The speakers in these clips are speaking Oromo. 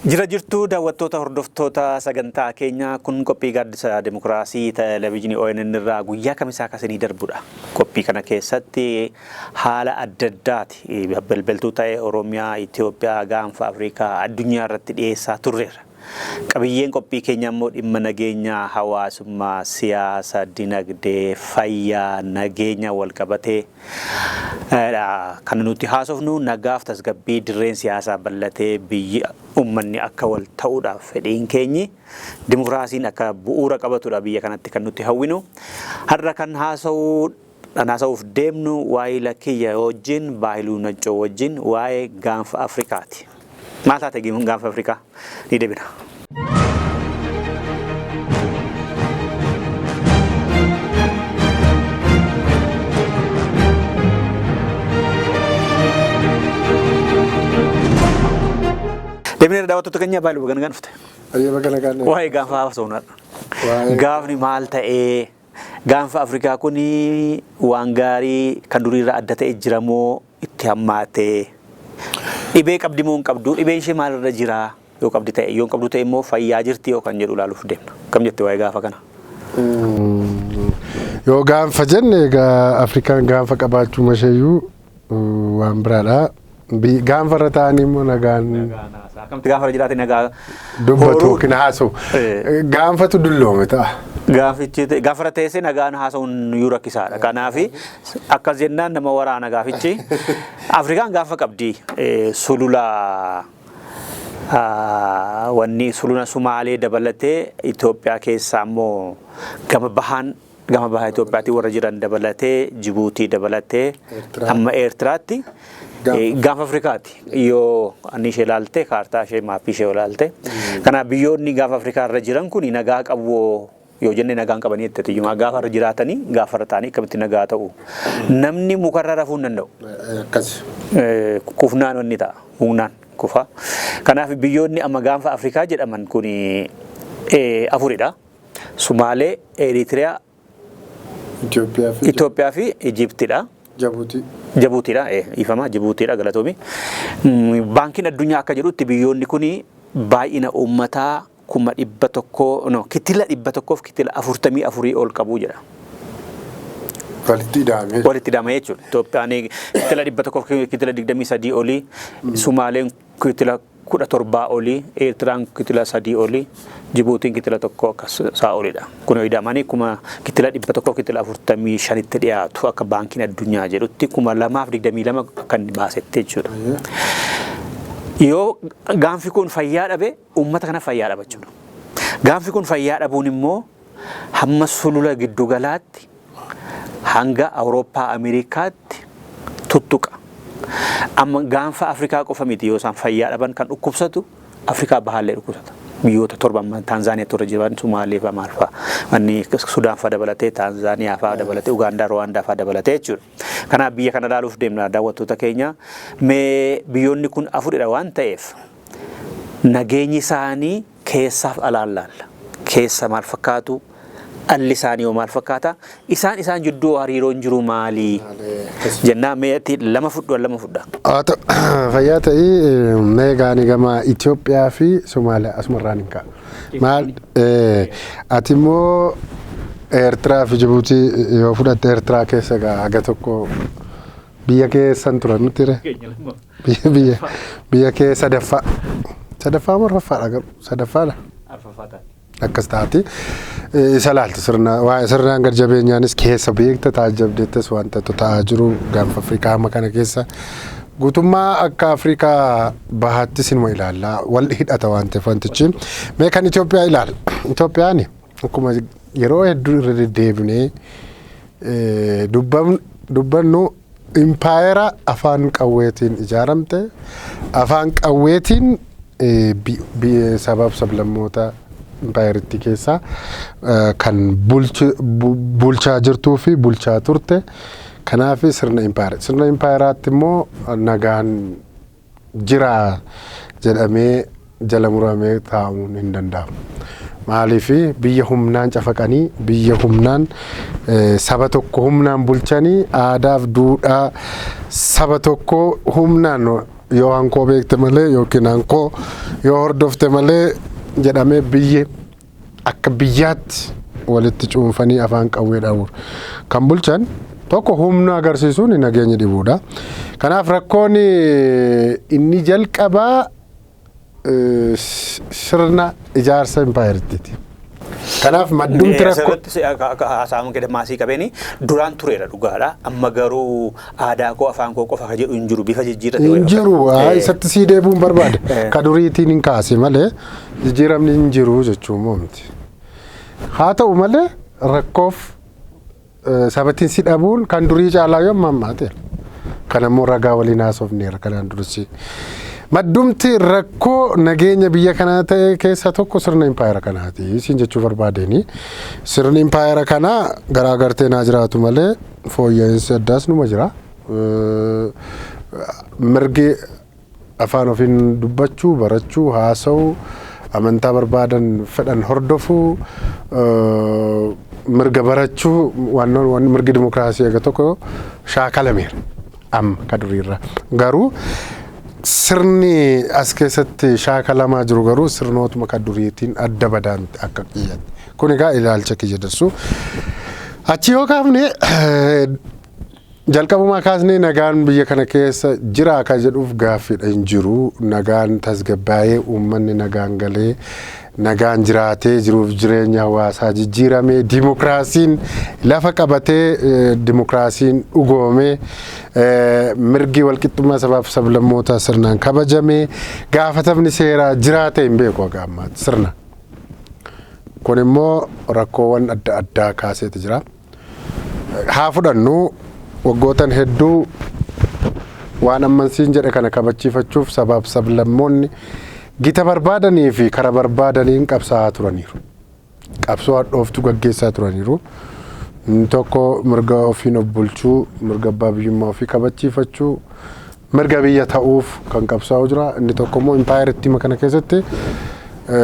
Jira jirtuu daawwattoota hordoftoota sagantaa keenyaa kun qophii gaaddisa Dimokiraasii Televizyinii ONN irraa guyyaa kamisaa kasinii darbudha. Qophii kana keessatti haala adda addaati balbaltuu ta'e Oromiyaa, Itoophiyaa, gaanfa Afrikaa, addunyaa irratti dhiyeessaa turreerra. Qabiyyeen qophii keenyaa immoo dhimma nageenyaa, hawaasummaa, siyaasa, dinagdee, fayyaa, nageenya wal qabatee kan nuti haasofnu nagaaf tasgabbii dirreen siyaasaa bal'atee biyyi uummanni akka wal ta'uudhaaf fedhiin keenyi dimokiraasiin akka bu'uura qabatudha biyya kanatti kan nuti hawwinu. Har'a kan haasa'uuf deemnu waa'ee Lakkiyya wajjin Baahiluu Naccoo wajjin waa'ee gaanfa Afrikaati. Maal taate gaanfa Afrikaa? Ni deebina. Deebinee daawwattoota keenya Baahiluu baga nagaan dhufte. Baay'ee baga nagaan. Waa'ee gaanfa haasofnudha. Gaafni maal ta'ee gaanfa Afrikaa kun waan gaarii kan duriirraa adda ta'e jira moo itti hammaatee dhibee qabdi moo hin qabdu dhibeen ishee maalirra jira yoo qabdi ta'e yoo hin qabdu ta'e immoo fayyaa jirti yoo kan jedhu ilaaluuf deemna. Kam jette waa'ee gaafa kana? Yoo gaanfa jenne egaa Afrikaan gaanfa qabaachuu isheeyyuu waan biraadha. Gaanfa irra taa'anii immoo nagaan Akkamitti gaafa irra jiraate nagaa dubbatu yookiin haasa'u. Gaanfatu dulloome ta'a. Gaafichi gaafa irra teessee nagaan haasa'uun iyyuu rakkisaadha. Kanaaf akkas jennaan nama waraana gaafichi. Afrikaan gaafa qabdi sulula wanni sulula Sumaalee dabalatee Itoophiyaa keessaa immoo gama bahaan gama baha Itoophiyaatti warra jiran dabalatee Jibuutii dabalatee amma Eertiraatti gaanfa Afrikaati. Yoo ani ishee ilaalte kaartaa ishee maappii ishee ilaalte. Kanaaf biyyoonni gaanfa Afrikaa irra jiran kun nagaa qabu yoo jenne nagaan qabanii jettee tiyyumaa gaafa irra jiraatanii gaafa irra taa'anii akkamitti nagaa ta'u. Namni mukarra rafuu hin danda'u. Akkas. Kufnaan wanni ta'a. Humnaan kufa. Kanaaf biyyoonni amma gaanfa Afrikaa jedhaman kun afuridha. Sumaalee, Eritiriyaa, Itoophiyaa fi Itoophiyaa fi Ijiptidha. Jabuutii. Jabuutiidha. Ifama Jibuutiidha galatoomi. Baankiin addunyaa akka jedhutti biyyoonni kun baay'ina uummataa 100,000 no kitila 100 kitila 44 ol qabu jedha. Walitti hidhamee. Walitti hidhamee jechuudha. Itoophiyaan kitila 100 kitila 23 olii, Sumaaleen kitila 17 olii, Eertiraan kitila 3 olii, Jibuutiin kitila 1 akkas isaa olidha. Kun hidhamanii kuma kitila 100 kitila 45tti dhiyaatu akka baankiin addunyaa jedhutti 2022 akka inni baasetti jechuudha. Yoo gaanfi kun fayyaa dhabe uummata kana fayyaa dhaba jechuudha. Gaanfi kun fayyaa dhabuun immoo hamma sulula giddugalaatti hanga Awurooppaa Ameerikaatti tuttuqa. Amma gaanfa Afrikaa qofa miti yoo isaan fayyaa dhaban kan dhukkubsatu Afrikaa bahaallee dhukkubsata. Biyyoota torba amma Taanzaaniyaa turre jiran Sumaalee fa'aa maal fa'aa wanni Sudaan fa'aa dabalatee Taanzaaniyaa fa'aa dabalatee Ugaandaa Ruwaandaa fa'aa dabalatee jechuudha. Kanaaf biyya kana ilaaluuf deemna daawwattoota keenya. Mee biyyoonni kun afuridha waan ta'eef nageenyi isaanii keessaaf alaan laalla. Keessa maal fakkaatu? Alli isaanii hoo maal fakkaata? Isaan isaan jidduu hariiroon jiru maali? Jennaa mee ati lama fudhu lama fudha. Fayyaa ta'ii mee gaanii gama Itoophiyaa fi Somaaliyaa asumarraan hin ka'a. Maal ati immoo Eertiraa fi Jibuutii yoo fudhatte Eertiraa keessa egaa haga tokko biyya keessan turan nutti re. Biyya biyya kee sadaffaa. Sadaffaa moo arfaffaadha garuu sadaffaadha. Akkas taati. Isa laaltu sirna waa'ee sirnaan gad jabeenyaanis keessa beekta taajjabdeettas wanta ta'aa jiru gaanfa Afrikaa amma kana keessa guutummaa akka Afrikaa bahaattis inuma ilaalla wal hidhata waan ta'eef wantichi. Mee kan Itoophiyaa ilaala. Itoophiyaan akkuma yeroo hedduu irra deddeebinee dubbannu impaayera afaan qawweetiin ijaaramte afaan qawweetiin sabaaf sablammoota impaayerittii keessaa kan bulchaa jirtuu fi bulchaa turte. Kanaaf sirna impaayera. Sirna impaayeraatti immoo nagaan jira jedhamee jala muramee taa'uun hin danda'amu. Maaliif biyya humnaan cafaqanii biyya humnaan saba tokko humnaan bulchanii aadaaf duudhaa saba tokko humnaan Yoo hankoo beekte malee yookiin hankoo yoo hordofte malee jedhamee biyyi akka biyyaatti walitti cuunfanii afaan qawweedhaan kan bulchan tokko humna agarsiisuun nageenya dhibuudha. Kanaaf rakkoon inni jalqabaa sirna ijaarsa impaayeritti. Kanaaf maddumti rakkoo. Asirratti haasa'amu kedha maasii qabeeni duraan tureera dhugaadha. Amma garuu aadaa koo afaan koo qofa ka jedhu hin jiru, bifa jijjiirrate. Hin jiru, isatti sii deebi'uun barbaada. Ka duriitiin hin kaase malee jijjiiramni hin jiru jechuun miti. Haa ta'u malee rakkoof sabatiin si dhabuun kan durii caalaa yoo ammaa. Kan ammoo ragaa waliin haasofneera kanaan dursi. Maddumti rakkoo nageenya biyya kanaa ta'e keessaa tokko sirna impaayera kanaati siin jechuu barbaadeni. Sirni impaayera kanaa garaagartee naa jiraatu malee fooyya'insi addaas numa jira. Mirgi afaan ofiin dubbachuu, barachuu, haasa'uu, amantaa barbaadan fedhan hordofuu, mirga barachuu, waan mirgi dimokiraasii eega tokko shaakalameera amma ka duriirra. Garuu sirni as keessatti shaakalamaa jiru garuu sirnootuma ka duriitiin adda badaan akka kiyyatti. Kun egaa ilaalcha kiyya darsu. Achi yoo kaafne, jalqabumaa kaasnee nagaan biyya kana keessa jira ka jedhuuf gaaffiidha, hin jiru. Nagaan tasgabbaa'ee, uummanni nagaan galee, nagaan jiraatee, jiruuf jireenya hawaasaa jijjiiramee, dimokiraasiin lafa qabatee, dimokiraasiin dhugoomee, mirgi walqixxummaa sabaaf sablammootaa sirnaan kabajamee, gaafatamni seeraa jiraate hin beeku haga ammaatti sirna. Kun immoo rakkoowwan adda addaa kaaseeti jira. Haa fudhannu, waggootan hedduu waan ammansiin jedhe kana kabachiifachuuf sabaaf sablammoonni gita barbaadanii fi kara barbaadaniin qabsaa'aa turaniiru. Qabsoo hadhooftuu gaggeessaa turaniiru. Inni tokko mirga ofiin of bulchuu, mirga abbaa biyyummaa ofii kabachiifachuu, mirga biyya ta'uuf kan qabsaa'u jira. Inni tokko immoo impaayerittii kana keessatti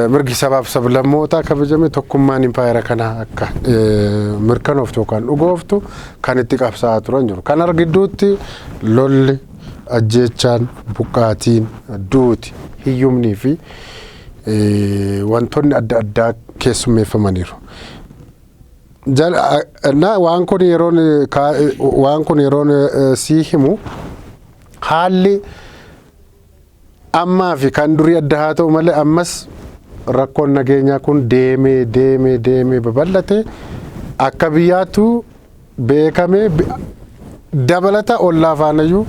mirgi sabaaf sablammootaa kabajame, tokkummaan impaayera kanaa akka mirkanooftu yookaan dhugooftu kan itti qabsaa'aa turan jiru. Kana gidduutti lolli, ajjeechaan, buqqaatiin, duuti, hiyyumnii fi wantoonni adda addaa keessummeeffamaniiru. Waan kun yeroon sii himu, haalli ammaa fi kan durii adda haa ta'u malee, ammas rakkoon nageenyaa kun deemee deemee deemee babal'ate, akka biyyaattu beekamee, dabalata ollaa faanayyuu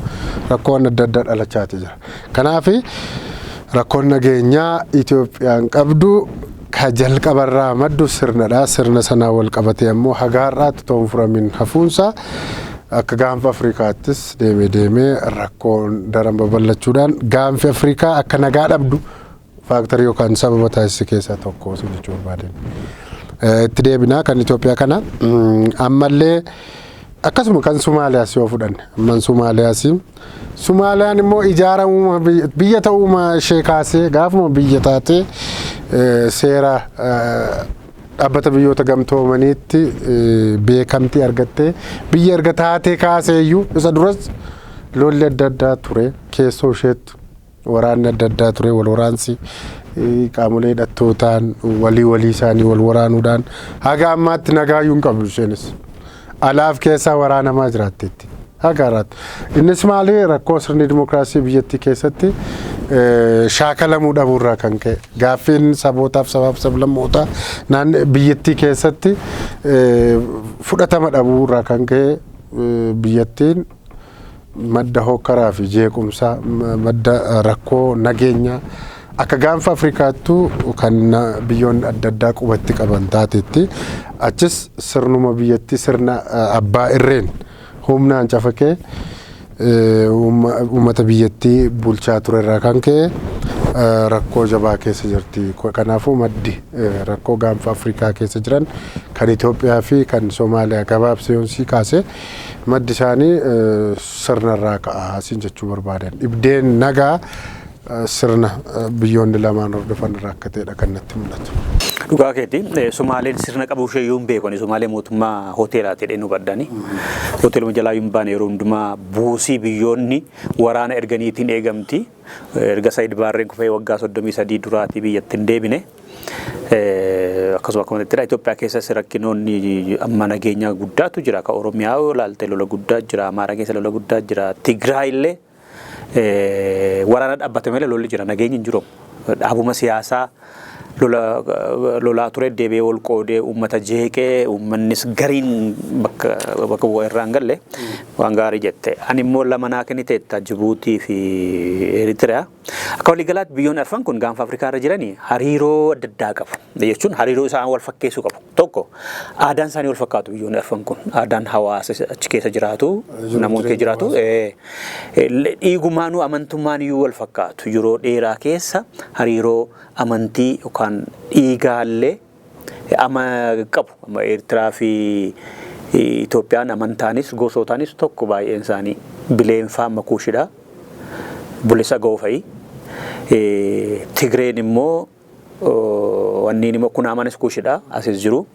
rakkoon adda addaa dhalachaati jira. Kanaaf rakkoon nageenyaa Itoophiyaan qabdu ka jalqabarraa maddu sirnadha. Sirna sanaa wal qabatee ammoo haga har'aatti otoo hin furamin hafuunsaa akka gaanfa Afrikaattis deemee deemee rakkoon daran babal'achuudhaan gaanfi Afrikaa akka nagaa dhabdu factor yookaan sababa taasise keessaa tokko osoo jechuu barbaadeen. Itti deebinaa kan Itoophiyaa kana. Ammallee akkasuma kan Somaaliyaas yoo fudhanne, amman Somaaliyaas, Somaaliyaan immoo ijaaramuma biyya ta'uuma ishee kaasee, gaafuma biyya taatee, seera dhaabbata biyyoota gamtoomaniitti beekamtii argattee biyya erga taatee kaasee iyyuu, isa duras lolli adda addaa ture. Keessoo isheetti waraanni adda addaa ture, wal waraansi qaamolee hidhattootaan walii walii isaanii wal waraanuudhaan haga ammaatti nagaayyuu hin qabdu. Isheenis alaaf keessaa waraanamaa jiraatteetti. Haga har'aatti. Innis maali? Rakkoo sirni dimokiraasii biyyattii keessatti shaakalamuu dhabuurraa kan ka'e, gaaffiin sabootaaf sabaaf sablammootaa naannoo biyyattii keessatti fudhatama dhabuurraa kan ka'e, biyyattiin madda hokkaraa fi jeequmsaa, madda rakkoo nageenyaa akka gaanfa Afrikaattuu kan biyyoonni adda addaa qubatti qaban taatetti. Achis sirnuma biyyattii sirna abbaa irreen humnaan cafaqee uummata biyyattii bulchaa turerraa kan ka'e rakkoo jabaa keessa jirti. Kanaafuu maddi rakkoo gaanfa Afrikaa keessa jiran kan Itoophiyaa fi kan Somaaliyaa gabaabsee yoon sii kaase, maddi isaanii sirnarraa ka'a siin jechuu barbaadan. Dhibdeen nagaa sirna biyyoonni lamaan hordofan irraa akka ta'edha kan natti mul'atu. Dhugaa keeti. Sumaaleen sirna qabuu ishee iyyuu hin beekani. Sumaalee mootummaa hoteelaati jedhee nu baddani. Hoteeluma jalaa hin baane, yeroo hundumaa buusii biyyoonni waraana erganiitiin eegamti. Erga Sayid Baarreen kufee waggaa 33 duraatii biyyatti hin deebine. Akkasuma akkuma jettedha, Itoophiyaa keessas rakkinoonni amma nageenya guddaatu jira. Ka Oromiyaa yoo ilaalte lola guddaa jira. Amaaraa keessa lola guddaa jira. Tigraay illee waraana dhaabbate malee lolli jira. Nageenyi hin jiru. Dhaabuma siyaasaa lola lolaa ture deebi'ee wal qoodee uummata jeeqee, uummannis gariin bakka bakka bu'aa irraa hin galle. Waan gaarii jette. Ani immoo lama naa kenniteetta, Jibuutii fi Eritiriyaa. Akka waliigalaatti biyyoonni arfan kun gaanfa Afrikaa irra jiranii hariiroo adda addaa qabu. Jechuun hariiroo isaan wal fakkeessuu qabu. Tokko, aadaan isaanii wal fakkaatu biyyoonni arfan kun. Aadaan hawaasa achi keessa jiraatu, namoonni keessa jiraatu, dhiigumaanuu amantummaan iyyuu wal fakkaatu. Yeroo dheeraa keessa hariiroo amantii yookaan dhiigaallee ama qabu. Amma Eertiraa fi Itoophiyaan amantaanis gosootaanis tokko baay'een isaanii. Bileenfaa amma Kuushidha. Bulisa Goofayi. Tigreen immoo, wanniin immoo Kunaamanis Kuushidha. Asis jiru.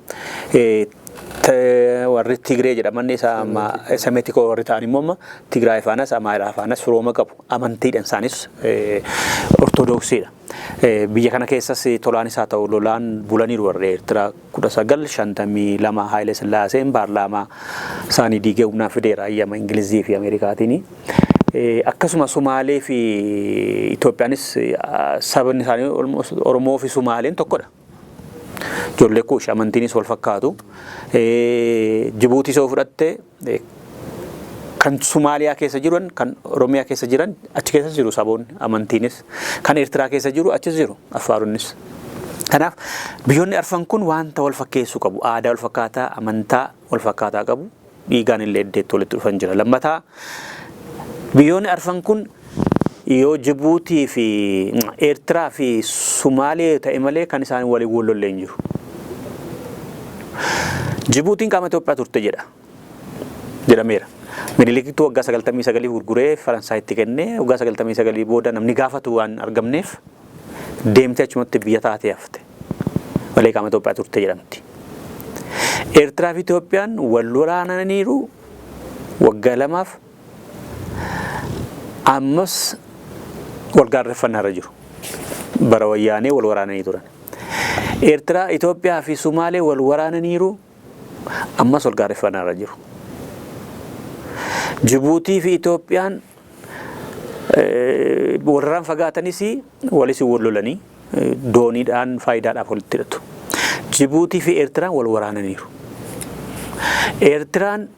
Warri Tigree jedhaman isa amma Semetikoo warri ta'an immoo amma Tigraay faanas Amaaraa faanas firooma qabu. Amantiidhaan isaanis Ortodoksiidha. Biyya kana keessas tolaanis haa ta'u lolaan bulaniiru warri Eertiraa. 1952 Haayile Sillaaseen paarlaamaa isaanii diigee humnaan fideera ayyama Ingilizii fi Ameerikaatiin. Akkasuma Sumaalee fi Itoophiyaanis sabni isaanii Oromoo fi Sumaaleen tokkodha. Ijoollee Kuush amantiinis wal fakkaatu. Jibuutii soo fudhatte, kan Sumaaliyaa keessa jiran, kan Oromiyaa keessa jiran achi keessa jiru saboonni, amantiinis kan Eertiraa keessa jiru achis jiru Affaaronnis. Kanaaf biyyoonni arfan kun wanta wal fakkeessuu qabu. Aadaa wal fakkaataa, amantaa wal fakkaataa qabu. Dhiigaan illee iddeetti walitti dhufan jira. Lammataa, biyyoonni arfan kun yoo Jibuutii fi Eertiraa fi Sumaalee ta'e malee kan isaan waliin wal lolle hin jiru. Jibuutiin qaama Itoophiyaa turte jedha. Jedhameera. Miniliktu waggaa 99 gurguree Faransaayitti kennee, waggaa 99 booda namni gaafatu waan argamneef deemtee achumatti biyya taatee hafte. Malee qaama Itoophiyaa turte jedhamti. Eertiraa fi Itoophiyaan wal waraananiiru waggaa 2f, ammas wal gaarreffannaa irra jiru. Bara Wayyaanee wal waraananii turan. Eertiraa, Itoophiyaa fi Sumaalee wal waraananiiru, ammas wal gaarreffannaa irra jiru. Jibuutii fi Itoophiyaan walirraan fagaatanis walis wal lolanii dooniidhaan faayidaadhaaf walitti hidhatu. Jibuutii fi Eertiraan wal waraananiiru. Eertiraan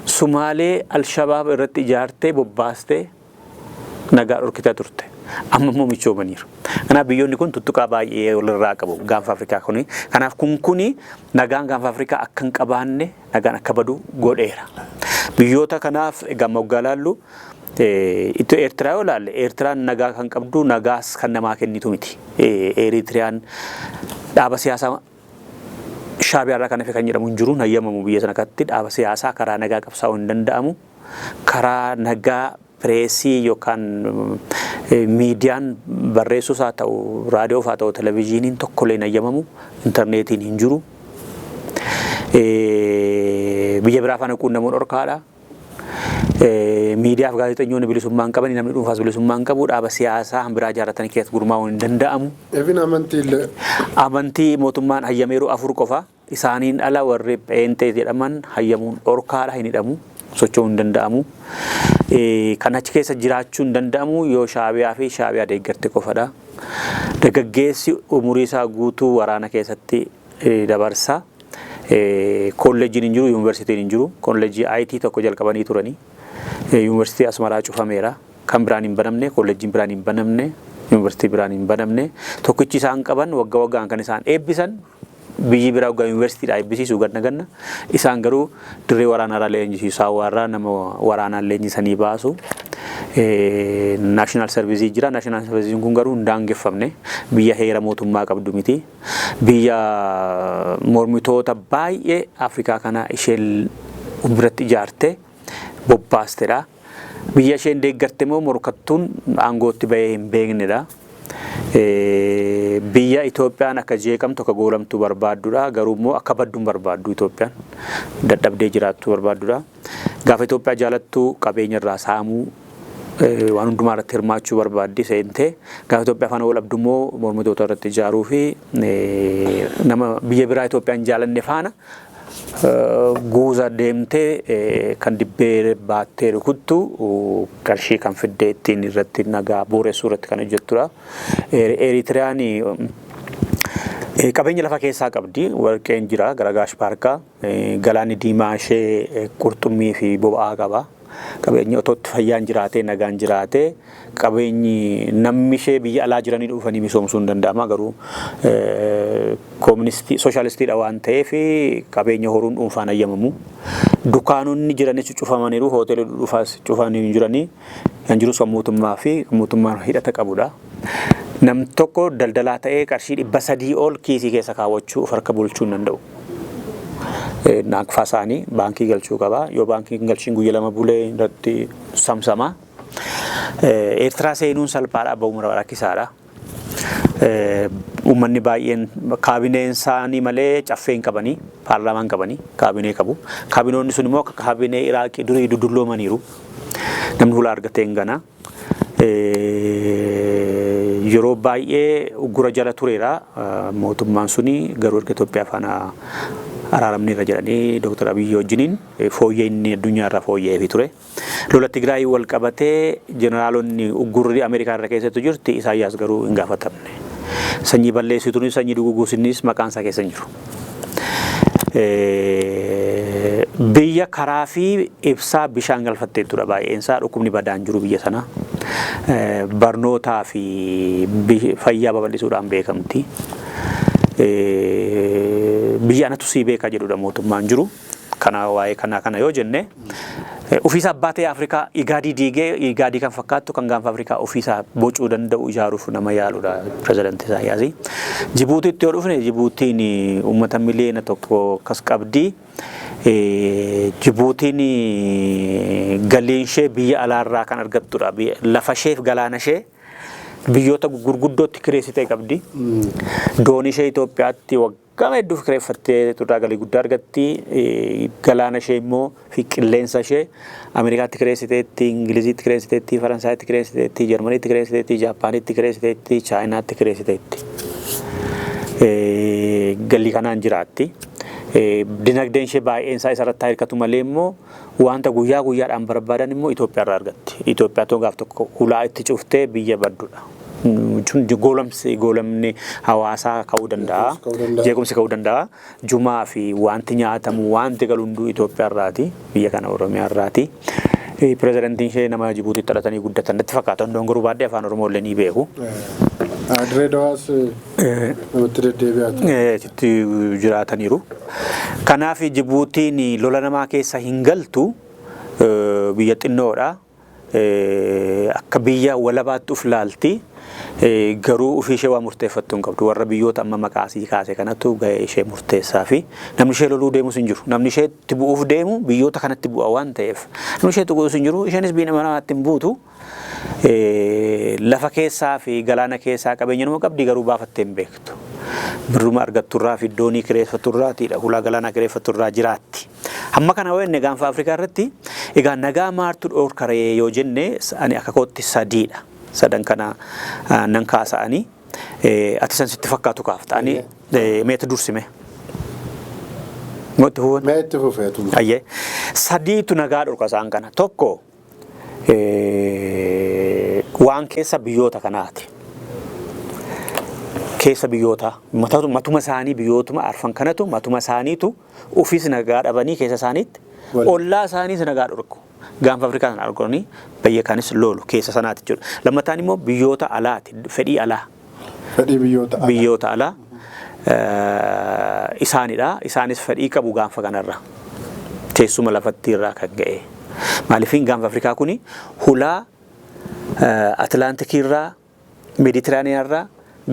Sumaalee Alshabaab irratti ijaartee bobbaastee nagaa dhorkitaa turte. Amma immoo michoomaniiru. Kanaaf biyyoonni kun tuttuqaa baay'ee walirraa qabu gaanfa Afrikaa kuni. Kanaaf kun kuni nagaan gaanfa Afrikaa akka hin qabaanne, nagaan akka badu godheera. Biyyoota kanaaf egaa moggaa laallu, itti Eertiraa yoo ilaalle, Eertiraan nagaa kan qabdu nagaas kan namaa kennitu miti. Eritiriyaan dhaaba siyaasaa Shaabiyaa irraa kan hafe kan jedhamu hin jiru, hayyamamu biyya sana kanatti dhaaba siyaasaa karaa nagaa qabsaa'uu hin danda'amu. Karaa nagaa pireesii yookaan miidiyaan barreessuus haa ta'u, raadiyoof haa ta'u, televizyiiniin tokkollee hin hayyamamu, intarneetiin hin jiru. Biyya biraa faana quunnamuun dhorkaadha. Miidiyaa fi gaazexeessitoonni bilisummaa hin qaban, namni dhuunfaas bilisummaa hin qabu, dhaaba siyaasaa biraa ijaarratanii keessatti gurmaa'uun hin danda'amu. Even amantii illee. Amantii mootummaan hayyameeru afur qofa. Isaaniin ala warri pheenxee jedhaman hayyamuun dhorkaadha, hin hidhamu. Socho'uu hin danda'amu. Kan achi keessa jiraachuu hin danda'amu yoo Shaabiyaa fi Shaabiyaa deeggarte qofadha. Dargaggeessi umurii isaa guutuu waraana keessatti dabarsa. Kolleejiin hin jiru, yuunivarsiitiin hin jiru. Kolleejii IT tokko jalqabanii turanii. Yuunivarsiitii Asmaraa cufameera. Kan biraan hin banamne, kolleejiin biraan hin banamne, yuunivarsiitii biraan hin banamne. Tokkichi isaan qaban waggaa waggaan kan isaan eebbisan, biyyi biraa waggaa yuunivarsiitiidhaa eebbisiisu ganna ganna. Isaan garuu dirree waraanaarraa leenjisiisu. Saawwaarraa nama waraanaan leenjisanii baasu. National service jira. National serviceiin kun garuu hin daangeffamne. Biyya heera mootummaa qabdu miti. Biyya mormitoota baay'ee Afrikaa kana isheen biratti ijaarte bobbaastedha. Biyya isheen deeggarte immoo morkattuun aangootti bahee hin beeknedha. Biyya Itoophiyaan akka jeeqamtu, akka goolamtu barbaaddudha. Garuu immoo akka baddu hin barbaaddu Itoophiyaan. Dadhabdee jiraattu barbaaddudha. Gaafa Itoophiyaa jaalattu qabeenya irraa saamuu, waan hundumaa irratti hirmaachuu barbaaddi seentee. Gaafa Itoophiyaa faana wal dhabdu immoo mormitoota irratti ijaaruu fi nama biyya biraa Itoophiyaan jaalanne faana guuza deemtee kan dibbee baattee rukuttu, qarshii kan fiddee ittiin irratti nagaa booressuu irratti kan hojjettudha. Eritiriyaan qabeenya lafa keessaa qabdi. Warqeen jira gara Gaash Baarkaa. Galaanni Diimaa ishee qurxummii fi boba'aa qaba. Qabeenyi otoo itti fayyaan jiraatee, nagaan jiraatee, qabeenyi namni ishee biyya alaa jiranii dhufanii misoomsuu hin danda'ama, garuu kooministii sooshaalistiidha waan ta'eef qabeenya horuun dhuunfaan ayyamamu. Dukaanonni jiranis cufamaniiru, hoteelli dhufaas cufanii hin jiranii, kan jirus kan mootummaa fi mootummaan hidhata qabudha. Nam tokko daldalaa ta'ee qarshii 300 ol kiisii keessa kaawwachuu, of harka bulchuu hin danda'u. Naaqfaa isaanii baankii galchuu qaba. Yoo baankii hin galchiin guyya 2 bulee irratti samsama. Eertiraa seenuun salphaadha, ba'uun rakkisaadha. Uummanni baay'een kaabineen isaanii malee caffee hin qabanii, paarlaamaa hin qabanii, kaabinee qabu. Kaabinoonni sun immoo akka kaabinee Iraaqii durii dudulloomaniiru. Namni hulaa argatee hin gana. Yeroo baay'ee uggura jala tureera mootummaan suni, garuu erga Itoophiyaa faana araaramneerra jedhanii Dr. Abiyyi wajjiniin fooyyee inni addunyaa irraa fooyya'eefii ture. Lola Tigraay wal qabatee jeneraalonni uggurri Ameerikaa irra keessattu jirti, Isaayyaas garuu hin gaafatamne. Sanyii balleessituunis sanyii duguguusinis maqaan isaa keessa hin jiru. Biyya karaa fi ibsaa bishaan galfatteettudha, baay'een isaa dhukkubni badaan jiru biyya sana. Barnootaa fi fayyaa babal'isuudhaan beekamti. Biyya anatu sii beeka jedhudha mootummaan jiru. Kana waa'ee kanaa kana yoo jenne, ofiisa abbaa ta'e Afrikaa Igaadii diigee Igaadii kan fakkaattu kan gaanfa Afrikaa ofiisaa bocuu danda'u ijaaruuf nama yaaludha pirezidaantii Isaayyaas. Jibuutiitti yoo dhufne, Jibuutiin uummata miliyoona 1 akkas qabdi. Jibuutiin galiin ishee biyya alaarraa kan argattudha. Lafa isheef galaana ishee biyyoota gurguddootti kireessitee qabdi. Doonii ishee Itoophiyaatti waggaa hedduuf kireeffattee turraa galii guddaa argatti. Galaana ishee immoo fi qilleensa ishee Ameerikaatti kireessiteetti, Ingiliziitti kireessiteetti, Faransaayitti kireessiteetti, Jarmaniitti kireessiteetti, Jaappaanitti kireessiteetti, Chaayinaatti kireessiteetti. Galii kanaan jiraatti. Dinagdeen ishee baay'een isaa isarratti haa hirkatu malee immoo wanta guyyaa guyyaadhaan barbaadan immoo Itoophiyaa irraa argatti. Itoophiyaa too gaaf tokko hulaa itti cuftee biyya baddudha. Jechuun goolamni hawaasaa ka'uu danda'a. Jeequmsi ka'uu danda'a. Jumaa fi wanti nyaatamu, wanti galu hunduu Itoophiyaa irraati. Biyya kana Oromiyaa irraati. Pirezidantiin ishee nama Jibuutiitti dhalatanii guddatan natti fakkaata. Hundoon garuu baadhee afaan Oromoo illee ni beeku. Direedawaas namatti deddeebi'aatu. Itti jiraataniiru. Kanaaf Jibuutiin lola namaa keessa hin galtu, biyya xinnoodha. Akka biyya walabaatti uf laalti. Garuu ofii ishee waa murteeffattu hin qabdu. Warra biyyoota amma maqaa asii kaase kanatu gahee ishee murteessaa fi namni ishee loluu deemus hin jiru. Namni ishee itti bu'uuf deemu biyyoota kanatti bu'a waan ta'eef namni ishee tuquus hin jiru. Isheenis biyya namaatti hin buutu. Lafa keessaa fi galaana keessaa qabeenya nama qabdi, garuu baafattee hin beektu. Birruma argatturraa fi doonii kireeffatturraatiidha. Hulaa galaanaa kireeffatturraa jiraatti. Hamma kana yoo jenne, gaanfa Afrikaa irratti egaa nagaa maaltu dhoorkaree yoo jenne, ani akka kootti sadiidha. Sadan kana nan kaasa'anii, ati san sitti fakkaatu kaafta. Ani meeta dursime. Moo itti fufuun? Mee itti fufeetu. Ayyee. Sadiitu nagaa dhorka isaan kana. Tokko waan keessa biyyoota kanaati. Keessa biyyoota matuma isaanii, biyyootuma arfan kanatu matuma isaaniitu ofiis nagaa dhabanii keessa isaaniitti ollaa isaaniis nagaa dhorku. Gaanfa Afrikaa sana arganii biyya kaanis loolu keessa sanaati jechuudha. Lammataan immoo biyyoota alaati, fedhii alaa. Fedhii biyyoota alaa. Biyyoota alaa isaanidha. Isaanis fedhii qabu gaanfa kanarra. Teessuma lafatti irraa kan ga'e. Maaliifin gaanfa Afrikaa kuni hulaa Atlaantikii irraa, Meeditiraaniyaa irraa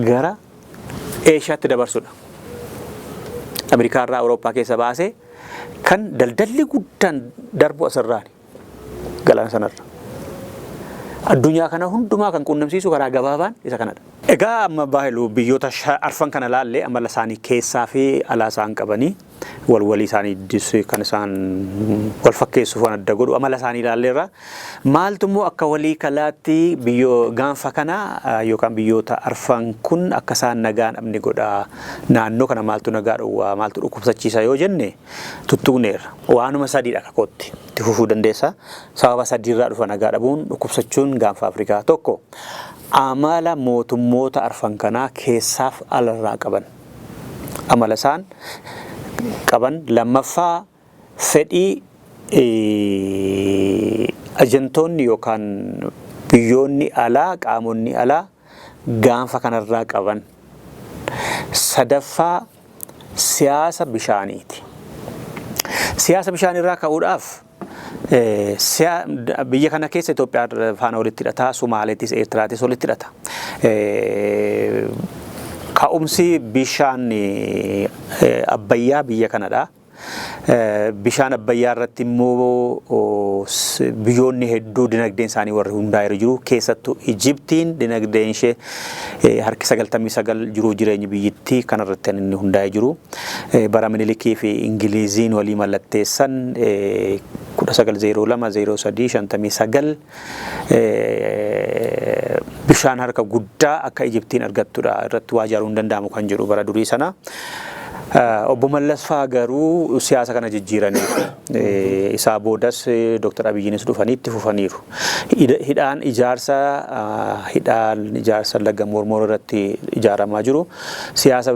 gara Eeshiyaatti dabarsudha. Ameerikaa irraa Awurooppaa keessa baasee kan daldalli guddaan darbu asirraani. Galaana sanarra. Addunyaa kana hundumaa kan quunnamsiisu karaa gabaabaan isa kanadha. Egaa amma baayilu biyyoota arfan kana laallee, amala isaanii keessaa fi alaa isaan qabanii, walwalii isaanii kan isaan wal fakkeessuuf waan adda godhu amala isaanii ilaalleerra. Maaltu immoo akka walii kalaatti biyyoo gaanfa kana yookaan biyyoota arfan kun akka isaan nagaa dhabne godha, naannoo kana maaltu nagaa dhowwaa, maaltu dhukkubsachiisa yoo jenne tuttuqneerra. Waanuma sadiidha kakootti itti fufuu dandeessa. Sababa sadiirraa dhufa nagaa dhabuun, dhukkubsachuun gaanfa Afrikaa. Tokko, amala mootummoota arfan kanaa keessaaf alarraa qaban. Amala isaan qaban. Lammaffaa, fedhii ajantoonni yookaan biyyoonni alaa, qaamonni alaa gaanfa kanarraa qaban. Sadaffaa, siyaasa bishaaniiti. Siyaasa bishaanirraa ka'uudhaaf biyya kana keessa Itoophiyaa faana walitti hidhata, Sumaaleettis Eertiraatis walitti hidhata. Ka'umsi bishaan Abbayyaa biyya kanadha. Bishaan Abbayyaa irratti immoo biyyoonni hedduu dinagdeen isaanii warri hundaa'eeru jiru. Keessattuu Ijiptiin dinagdeen ishee harki 99 jiruu jireenyi biyyittii kanarratti kan inni hundaa'ee jiru. Bara Minilikii fi Ingiliziin walii mallatteessan 1902 03 59 bishaan harka guddaa akka Ijiptiin argattudha, irratti waa ijaaruun hin danda'amu kan jedhu bara durii sana. Obbo Mallas fa'aa garuu siyaasa kana jijjiiraniiru. Isaa boodas Dr. Abiyyiinis dhufanii itti fufaniiru. Hidhaan ijaarsa hidhaan ijaarsa laga Mormor irratti ijaaramaa jiru siyaasa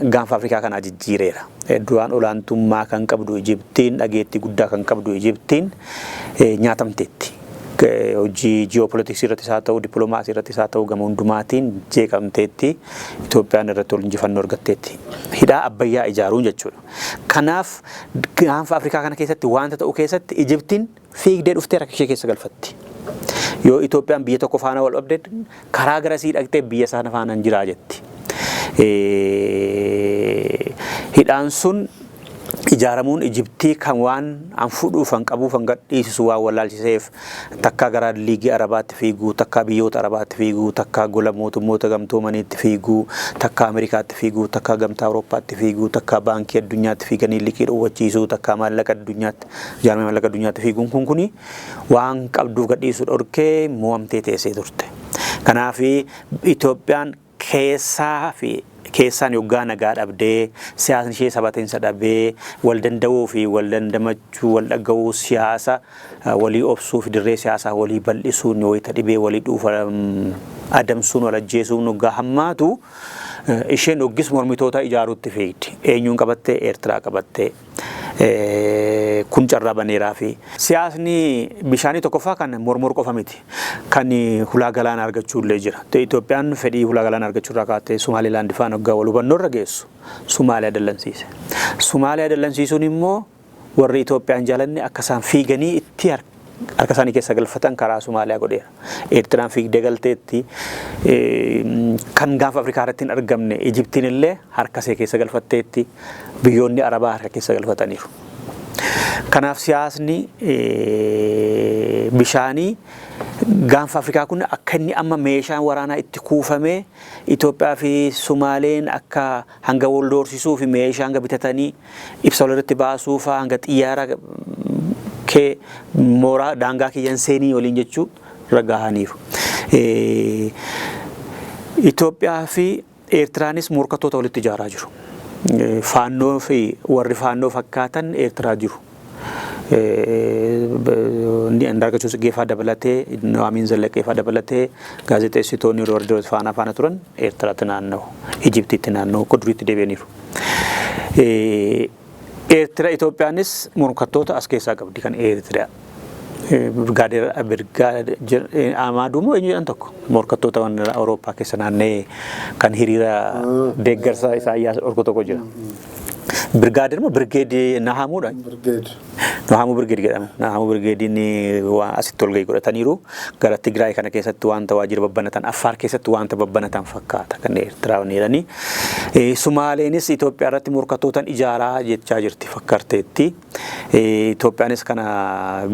gaanfa Afrikaa kanaa jijjiireera. Duraan olaantummaa kan qabdu Ijiptiin, dhageettii guddaa kan qabdu Ijiptiin nyaatamteetti. Hojii ji'oopolitiksii irrattis haa ta'u, dippiloomaasii irrattis haa ta'u, gama hundumaatiin jeeqamteetti. Itoophiyaan irratti ol injifannoo argatteetti. Hidhaa Abbayyaa ijaaruun jechuudha. Kanaaf gaanfa Afrikaa kana keessatti wanta ta'u keessatti Ijiptiin fiigdee dhuftee harka ishee keessa galfatti. Yoo Itoophiyaan biyya tokko faana wal dhabde, karaa garasii dhaqxee biyya sana faana jiraa jetti. Hidhaan sun ijaaramuun Ijiptii kan waan an fudhuuf an qabuuf an gadhiisisu waan wallaalchiseef, takkaa gara Liigii Arabaatti fiiguu, takkaa biyyoota Arabaatti fiiguu, takkaa gola mootummoota gamtoomaniitti fiiguu, takkaa Ameerikaatti fiiguu, takkaa gamtaa Awurooppaatti fiiguu, takkaa baankii addunyaatti fiiganii liqii dhowwachiisuu, takkaa maallaqa addunyaatti, jaarmee maallaqa addunyaatti fiiguun kun kuni waan qabduuf gadhiisuu dhorkee mo'amtee teessee turte. Kanaaf Itoophiyaan keessaa fi keessaan yoggaa nagaa dhabdee, siyaasni ishee sabatiinsa dhabee, wal danda'uu fi wal dandamachuu, wal dhaga'uu, siyaasa walii obsuu fi dirree siyaasaa walii bal'isuun wayita dhibee walii dhuufa adamsuun wal ajjeesuun yoggaa hammaatu, isheen oggis mormitoota ijaaruutti fiigdi. Eenyuun qabattee? Eertiraa qabattee. Kun carraa baneeraa fi siyaasni bishaanii tokkoffaa kan Mormor qofa miti. Kan hulaa galaanaa argachuu illee jira. Itoophiyaan fedhii hulaa galaanaa argachuu irraa kaatee Somaalilaand faana waggaa wal hubannoo irra geessu Somaaliyaa dallansiise. Somaaliyaa dallansiisuun immoo warri Itoophiyaan jaalanne akka isaan fiiganii itti harka isaanii keessa galfatan karaa Somaaliyaa godheera. Eertiraan fiigdee galteetti, kan gaafa Afrikaa irratti hin argamne Ijiptiin illee harka ishee keessa galfatteetti, biyyoonni Arabaa harka keessa galfataniiru. Kanaaf siyaasni bishaanii gaanfa Afrikaa kun akka inni amma meeshaan waraanaa itti kuufamee, Itoophiyaa fi Sumaaleen akka hanga wal doorsisuu fi meeshaa hanga bitatanii ibsa walirratti baasuu fa'aa, hanga xiyyaara kee mooraa daangaa kiyyan seenii waliin jechuu irra gahaniiru. Itoophiyaa fi Eertiraanis morkattoota walitti ijaaraa jiru. Faannoo fi warri faannoo fakkaatan Eertiraa jiru. Andaargachoo Tsiggee fa'aa dabalatee, Nuwaamiin Zallaqee fa'aa dabalatee, gaazexeessitoonni warri faana faana turan Eertiraatti naanna'u. Ijiptiitti naanna'u, akka duriitti deebi'aniiru. Eertira Itoophiyaanis morkattoota as keessaa qabdi kan Eertiriyaa. Birgaadeer Amaaduu moo eenyu jedhan tokko morkattoota Awurooppaa keessa naanna'ee kan hiriira deeggarsa Isaayyaas dhorku tokko jira. Birgaadir moo birgeedii Nahamuudha. Birgeed. Nahamuu Birgeed jedhama. Nahamuu Birgeediin waan asitti ol gahii godhataniiru. Gara Tigraay kana keessatti wanta waajjira babbanatan, Affaar keessatti wanta babbanatan fakkaata kan Eertiraan jedhanii. Sumaaleenis Itoophiyaa irratti morkattootan ijaaraa jechaa jirti fakkarteetti. Itoophiyaanis kana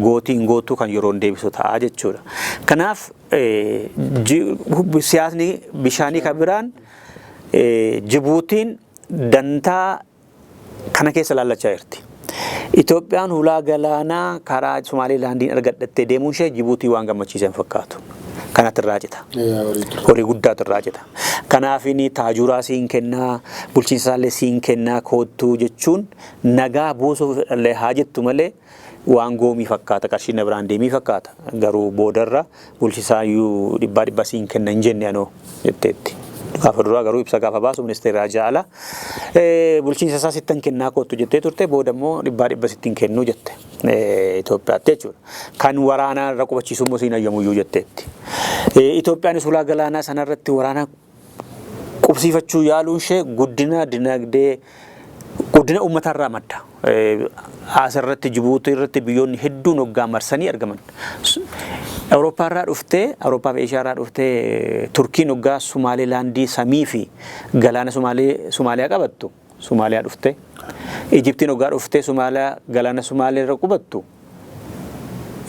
gootiin gootuu kan yeroon deebisu ta'a jechuudha. Kanaaf siyaasni bishaanii kan biraan Jibuutiin dantaa kana keessa laallachaa jirti. Itoophiyaan hulaa galaanaa karaa Somaalilaandiin argadhattee deemuun ishee Jibuutii waan gammachiisan fakkaatu. Kanatti irraa cita. Horii guddaatu irraa cita. Kanaaf inni taajuraa siin kennaa, bulchiinsa isaallee siin kennaa koottuu jechuun nagaa buusuuf illee haa jettu malee waan goomii fakkaata, qarshii na biraan deemii fakkaata. Garuu boodarra bulchiisaayyuu dhibbaa dhibba siin kenna hin jenne anoo jetteetti. Gaafa duraa garuu ibsa gaafa baasu ministeera haajaa alaa bulchiinsa isaa sittan kennaa koottu jettee turte, booda immoo dhibbaa dhibba sittin kennuu jette Itoophiyaatti jechuudha. Kan waraanaa irra qubachiisu immoo siin hayyamuyyuu jetteetti. Itoophiyaanis ulaa galaanaa sanarratti waraana qubsiifachuu yaaluun ishee guddina dinagdee, guddina uummatarraa madda. Asirratti Jibuutii irratti biyyoonni hedduun hoggaa marsanii argaman. Awurooppaa irraa dhuftee, Awurooppaa fi Eeshiyaa irraa dhuftee Turkiin hoggaa Sumaalilaandii samii fi galaana Sumaaliyaa qabattu Sumaaliyaa dhuftee. Ijiptiin hoggaa dhuftee Sumaaliyaa galaana Sumaalee irra qubattu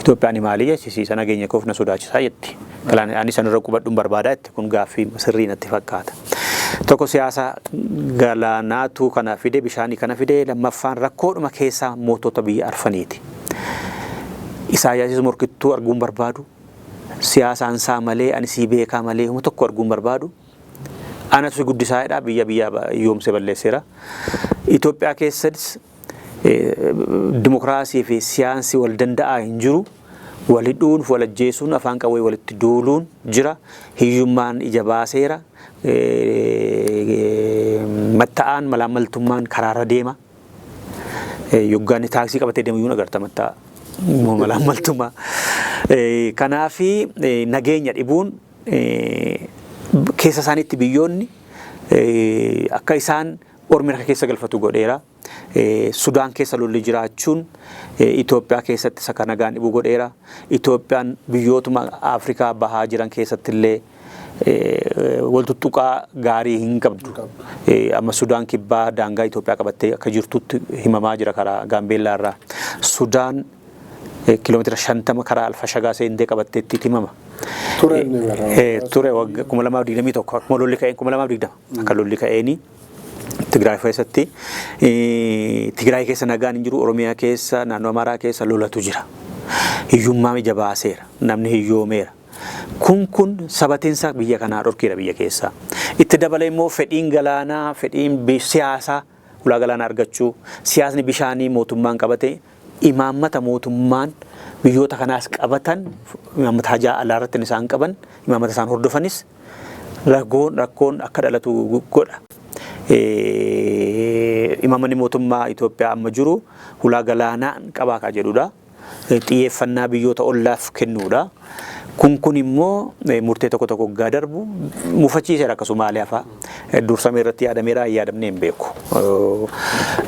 Itoophiyaan maalii jechisiisa, nageenya koof na sodaachisaa jetti. Galaana ani sanirra qubadhuun barbaadaa jetti, kun gaaffii sirrii natti fakkaata. Tokko siyaasa galaanaatu kana fide, bishaanii kana fide, lammaffaan rakkoodhuma keessaa mootota biyya arfaniiti. Isaayyaasis morkittuu arguun barbaadu. Siyaasaan isaa malee ani sii beekaa malee huma tokko arguun barbaadu. Anatu si guddisaa jedha, biyya biyya yoomsee balleesseera. Itoophiyaa keessas dimokiraasii fi siyaansi wal danda'aa hin jiru. Wal hidhuun, wal ajjeesuun, afaan qawwee walitti duuluun jira. Hiyyummaan ija baaseera. Matta'aan malaammaltummaan karaarra deema. Yoggaan taaksii qabatee deemu iyyuu agarta matta'a. Malaammaltummaa. Kanaafi nageenya dhibuun keessa isaaniitti biyyoonni akka isaan ormi harka keessa galfatu godheera. Sudaan keessa lolli jiraachuun Itoophiyaa keessatti isa kana nagaan dhibuu godheera. Itoophiyaan biyyootuma Afrikaa bahaa jiran keessatti illee wal tuttuqaa gaarii hin qabdu. Amma Sudaan kibbaa daangaa Itoophiyaa qabattee akka jirtutti himamaa jira karaa Gaambeellaa irraa. Sudaan kiiloomeetira 50 karaa Alfashagaa seentee qabatteetti himama. Ture inni bara. Ture waggaa 2021 akkuma lolli ka'een, 2020 akka lolli ka'eeni Tigraay keessatti, Tigraay keessa nagaan hin jiru, Oromiyaa keessa, naannoo Amaaraa keessa lolatu jira. Hiyyummaa ija baaseera. Namni hiyyoomeera. Kun sabateensa biyya kanaa dhorkeera biyya keessaa. Itti dabalee immoo fedhiin galaanaa, fedhiin siyaasaa ulaa galaanaa argachuu, siyaasni bishaanii mootummaan qabate, imaammata mootummaan biyyoota kanaas qabatan, imaammata hajaa alaa irratti isaan qaban, imaammata isaan hordofanis rakkoon akka dhalatu godha. Imaammanni mootummaa Itoophiyaa amma jiru hulaa galaanaa qabaa kan jedhudha. Xiyyeeffannaa biyyoota ollaaf kennuudha. Kun immoo murtee tokko tokko waggaa darbu mufachiiseera akka Somaaliyaa fa'a. Dursamee irratti yaadameera hin yaadamnee hin beeku.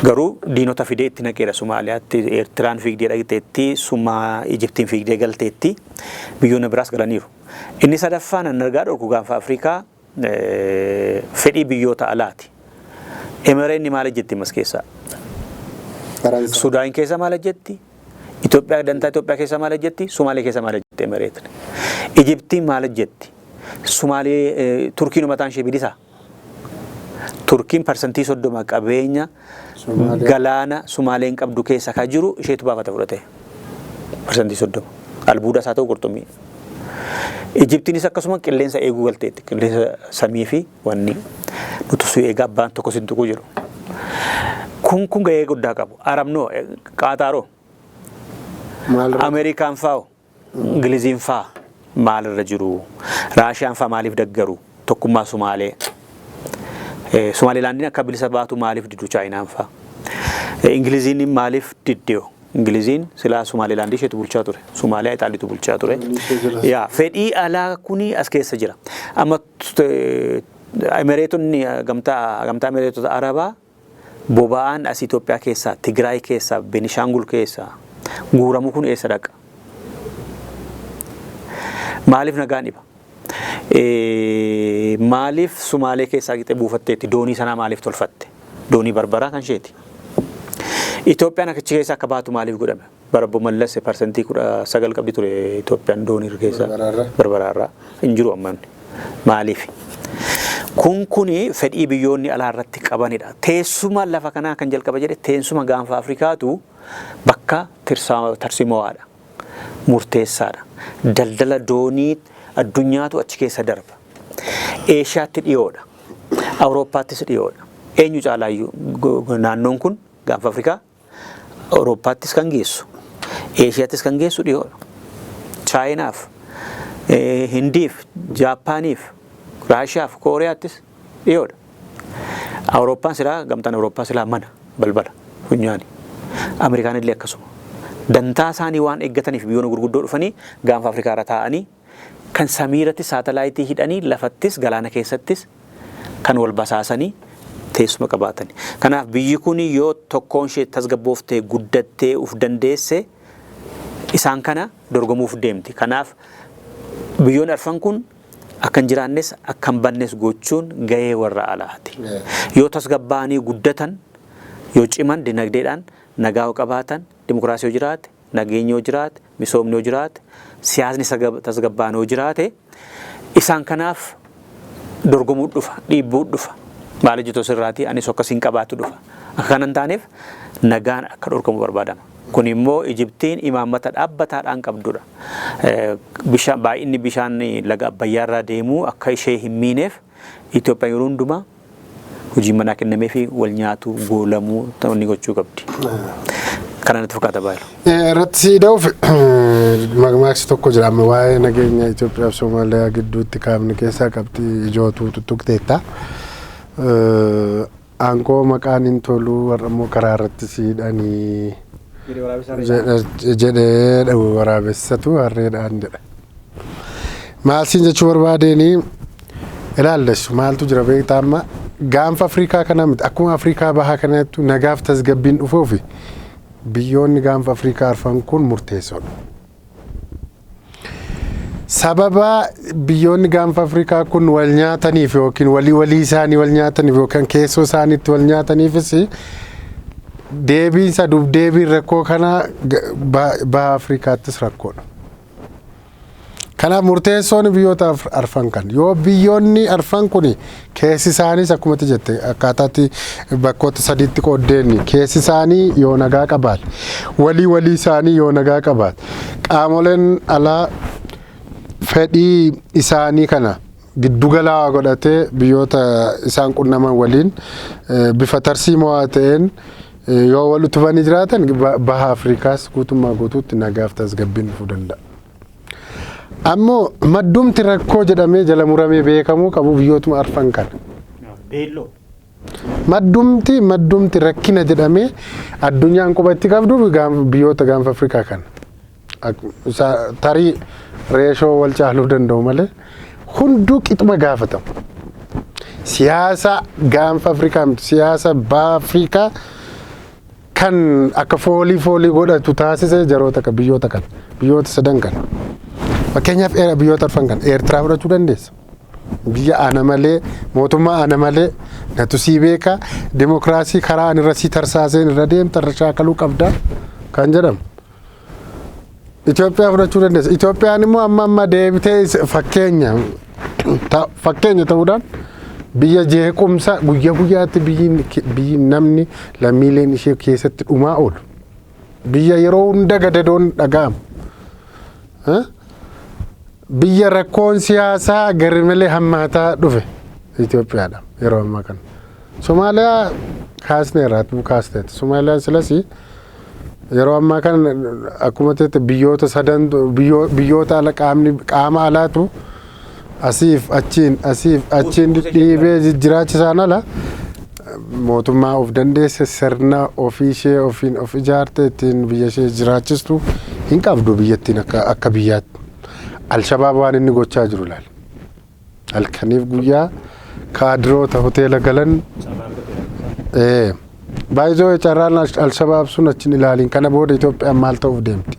Garuu diinota fidee itti naqeera Somaaliyaatti. Eertiraan fiigdee dhaqxeetti, Sumaa Ijiptiin fiigdee galteetti. Biyyoonni biraas galaniiru. Inni sadaffaan an argaa dhorku gaanfa Afrikaa fedhii biyyoota alaati. Emireenni maal jetti mas keessaa? Sudaan keessa maal jetti? Itoophiyaa dantaa Itoophiyaa keessa maal jetti? Sumaalee keessa maal jetti Emireetin? Ijiptiin maal jetti? Sumaalee Turkiin mataan ishee bilisa. Turkiin 30% qabeenya galaana Sumaaleen qabdu keessa ka jiru isheetu baafata fudhate. 30%. Albuuda isaa ta'u qurxummii. Ijiptiinis akkasuma qilleensa eeguu galteetti. Qilleensa samii fi wanni nuti su eegaa abbaan tokko sin tuquu jedhu. Kun gahee guddaa qabu. Arabnoo Qaataaroo. Ameerikaan faa'o. Ingiliziin faa maalirra jiru? Raashiyaan faa maaliif daggaru? Tokkummaa Sumaalee. Somaalilaandiin akka bilisa baatu maaliif didu Chaayinaan faa? Ingiliziin maaliif diddeo? Ingiliziin silaa Somaalilaandii isheetu bulchaa ture. Somaaliyaa Ixaaliitu bulchaa ture. Yaa fedhii alaa kuni as keessa jira. Amma Emireetonni gamtaa Emireetota Arabaa Boba'aan as Itoophiyaa keessaa, Tigraay keessaa, Benishaangul keessaa guuramu kun eessa dhaqa? Maaliif nagaan dhiba? Maaliif Sumaalee keessaa qixee buufatteetti doonii sanaa maaliif tolfatte? Doonii Barbaraa kan isheeti. Itoophiyaan achi keessaa akka baatu maaliif godhame? Bara Obbo Mallas 19% qabdi ture Itoophiyaan doonii keessaa. Barbaraarraa. Hin jiru amma inni. Maaliif? Kuni fedhii biyyoonni alaa irratti qabanidha. Teessuma lafa kanaa kan jalqaba jedhe, teessuma gaanfa Afrikaatu bakka tarsiimo'aadha. Murteessaadha. Daldala doonii addunyaatu achi keessa darba. Eeshiyaatti dhiyoodha. Awurooppaattis dhiyoodha. Eenyu caalaayyuu naannoon kun gaanfa Afrikaa Awurooppaattis kan geessu, Eeshiyaattis kan geessu dhiyoodha. Chaayinaaf, Hindiif, Jaappaaniif, Raashiyaaf, Kooriyaattis dhiyoodha. Awurooppaan silaa, gamtaan Awurooppaa silaa mana balbala funyaani. Ameerikaan illee akkasuma. Dantaa isaanii waan eeggataniif biyyoonni gurguddoo dhufanii gaanfa Afrikaa irra taa'anii kan samiirratti saatalaayitii hidhanii, lafattis galaana keessattis kan wal basaasanii teessuma qabaatani. Kanaaf biyyi kun yoo tokkoon ishee tasgabbooftee guddattee uf dandeesse, isaan kana dorgomuuf deemti. Kanaaf biyyoonni arfan kun akka hin jiraannes akka hin bannes gochuun gahee warra alaati. Yoo tasgabbaa'anii guddatan, yoo ciman dinagdeedhaan, nagaa yoo qabaatan, dimokiraasii yoo jiraate, nageenyi yoo jiraate, misoomni yoo jiraate, siyaasni tasgabbaa'an yoo jiraate, isaan kanaaf dorgomuu dhufa, dhiibbuu dhufa. Maal hojjetu sirraati anis akkasiin qabaatu dhufa. Akka kana hin taaneef nagaan akka dhorkamu barbaadama. Kun immoo Ijiptiin imaammata dhaabbataadhaan qabdudha. Bishaan, baay'inni bishaan laga Abbayyaarraa deemuu akka ishee hin miineef Itoophiyaan yeroo hundumaa hojii manaa kennamee fi wal nyaatu goolamuu inni gochuu qabdi. Kana natti fakkaata baay'ee. Irratti si ida'uuf mammaaksa tokko jira, amma waa'ee nageenya Itoophiyaa fi Somaaliyaa gidduutti kaafni keessaa qabxii ijootu tuttuqteetta. Aangoo maqaan hin tolu, warra immoo karaa irratti siidhanii jedhee waraabessatu harreedhaan jedha. Maal siin jechuu barbaadeenii, ilaallessu maaltu jira beektaa? Amma gaanfa Afrikaa kana miti, akkuma Afrikaa bahaa kanattu nagaaf tasgabbiin dhufuufi biyyoonni gaanfa Afrikaa arfan kun murteessoodha. Sababa biyyoonni gaanfa Afrikaa kun wal nyaataniif yookiin walii walii isaanii wal nyaataniif yookaan keessoo isaaniitti wal nyaataniifis deebiinsa dubdeebiin rakkoo kana baha Afrikaattis rakkoodha. Kanaaf murteessoon biyyoota arfan kan yoo biyyoonni arfan kun keessi isaaniis akkumatti jette akkaataatti bakkoota sadiitti qooddeenni, keessi isaanii yoo nagaa qabaate, walii walii isaanii yoo nagaa qabaate, qaamoleen alaa fedhii isaanii kana giddugalaa godhatee biyyoota isaan qunnaman waliin bifa tarsiimoo ta'een yoo wal utubanii jiraatan, baha Afrikaas guutummaa guutuutti nagaaf tasgabbiin dhufuu danda'a. Ammoo maddumti rakkoo jedhamee jala muramee beekamuu qabu biyyootuma arfan kana. Beelloo. Maddumti rakkina jedhamee addunyaan quba itti qabdu biyyoota gaanfa Afrikaa kana. Tarii reeshoo wal caaluu danda'u malee hunduu qixuma gaafatamu. Siyaasa gaanfa Afrikaa miti, siyaasa baha Afrikaa kan akka foolii foolii godhatu taasise jaroota kan biyyoota kana, biyyoota sadan kana. Fakkeenyaaf biyyoota arfan kana Eertiraa fudhachuu dandeessa. Biyya ana malee, mootummaa ana malee natu sii beeka, dimokiraasii karaa ani irra sii tarsaaseen irra deemta, irra shaakaluu qabda kan jedhamu. Itoophiyaa fudhachuu dandeessa. Itoophiyaan immoo amma amma deebitee fakkeenya ta'uudhaan biyya jeequmsa guyyaa guyyaatti biyyi namni lammiileen ishee keessatti dhumaa oolu. Biyya yeroo hunda gadadoon dhaga'amu. Biyya rakkoon siyaasaa garmalee hammaataa dhufe Itoophiyaadha yeroo ammaa kana. Somaaliyaa kaasneerra, kaasteetti. Somaaliyaan silasii yeroo ammaa kana akkuma ta'e biyyoota sadan, biyyoota ala, qaamni qaama alaatu asiif achiin asiif achiin dhiibee jiraachisaan ala mootummaa of dandeesse, sirna ofii ishee ofiin of ijaarte, ittiin biyya ishee jiraachistu hin qabdu biyyattiin akka biyyaatti. Alshabaab waan inni gochaa jiru ilaali. Halkaniif guyyaa kaadiroota hoteela galan. Baay'isoo carraan Alshabaab sun achiin ilaaliin kana booda Itoophiyaan maal ta'uuf deemti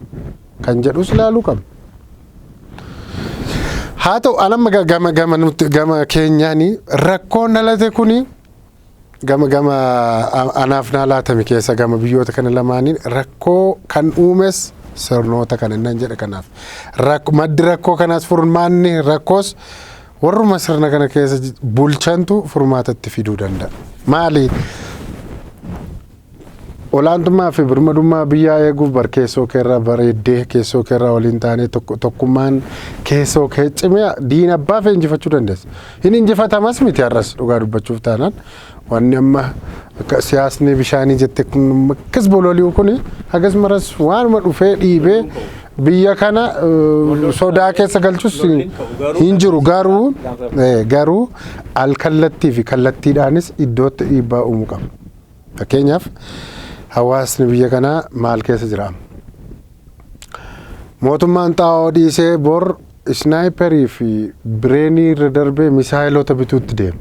kan jedhus ilaaluu qabna. Haa ta'u, anamma gama nuti gama keenyaanii rakkoon dhalate kuni gama anaaf naa laatame keessa gama biyyoota kana lamaaniin rakkoo kan uumes sirnoota kana nan jedhe. Kanaaf maddi rakkoo kanaas, furmaanni rakkoos warruma sirna kana keessa bulchantu furmaatatti fiduu danda'a. Maali? Olaantummaa fi birmadummaa biyyaa eeguuf bar keessoo keerraa bareeddee, keessoo keerraa waliin taanee, tokkummaan keessoo kee cimee diina abbaa fee injifachuu dandeessa. Hin injifatamas miti. Har'as dhugaa dubbachuuf taanaan, wanni amma akka siyaasni bishaanii jette kun akkas bololi'u kun hagas maras waanuma dhufee dhiibee biyya kana sodaa keessa galchus hin jiru. Garuu alkallattii fi kallattiidhaanis iddootti dhiibbaa uumuu qaba. Fakkeenyaaf, hawaasni biyya kanaa maal keessa jira? Mootummaan xaa'oo dhiisee bor sniperii fi bireenii irra darbee misaayilota bituutti deema.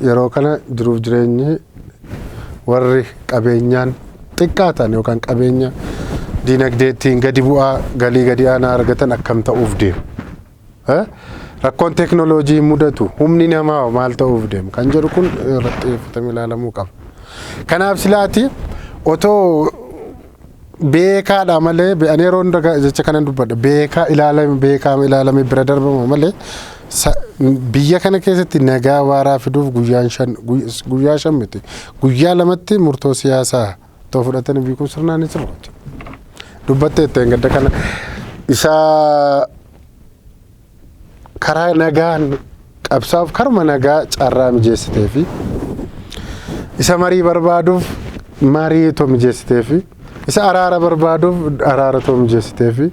Yeroo kana jiruuf jireenyi warri qabeenyaan xiqqaatan yookaan qabeenya diinagdeettiin gadi bu'aa, galii gadi aanaa argatan akkam ta'uuf deemu? Rakkoon teeknooloojii mudatu, humni namaa maal ta'uuf deemu kan jedhu kun irratti xiyyeeffatamee ilaalamuu qaba. Kanaaf silaati otoo beekaadha malee, ani yeroo hunda jecha kanan dubbadha, beekaa ilaalame, beekaa ilaalame bira darbama malee, biyya kana keessatti nagaa waaraa fiduuf guyyaan 5, guyyaa 5 miti, guyyaa 2tti murtoo siyaasaa otoo fudhatanii biyyi kun sirnaan ni sirraati. Dubbattee ittiin gadda kana isa karaa nagaan qabsaa'uuf karuma nagaa carraa mijeessitee fi isa marii barbaaduuf marii too mijeessitee fi isa araara barbaaduuf araara too mijeessitee fi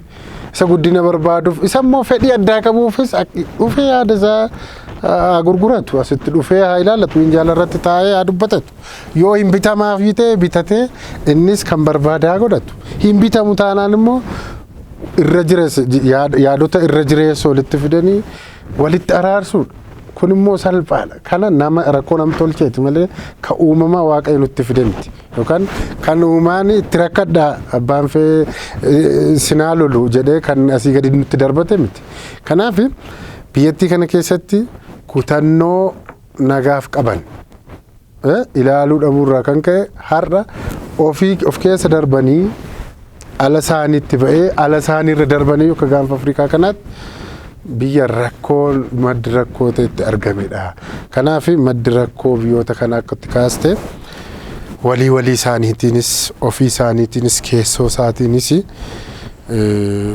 isa guddina barbaaduuf, isa immoo fedhii addaa qabuufis dhufee yaada isaa haa gurguratu, asitti dhufee haa ilaallatu, minjaala irratti taa'ee haa dubbatatu. Yoo hin bitamaaf ta'e bitatee innis kan barbaade haa godhatu. Hin bitamu taanaan immoo irra jireessa, yaadota irra jireessa walitti fidanii walitti araarsuudha. Kun immoo salphaadha. Kana nama rakkoo nam tolcheeti malee ka uumamaa Waaqayyo nutti fide miti. Yookaan kan uumaan itti rakkadhaa, abbaan fee sinaa lolu jedhee kan asii gadi nutti darbate miti. Kanaaf biyyattii kana keessatti kutannoo nagaaf qaban ilaaluu dhabuurraa kan ka'e har'a ofii of keessa darbanii ala isaaniitti ba'ee, ala isaaniirra darbanii yookaan gaanfa Afrikaa kanaatti biyya rakkoo maddi rakkoo ta'etti argamedha. Kanaaf maddi rakkoo biyyoota kanaa akka itti kaaste walii walii isaaniitiinis, ofii isaaniitiinis, keessoo isaatiinis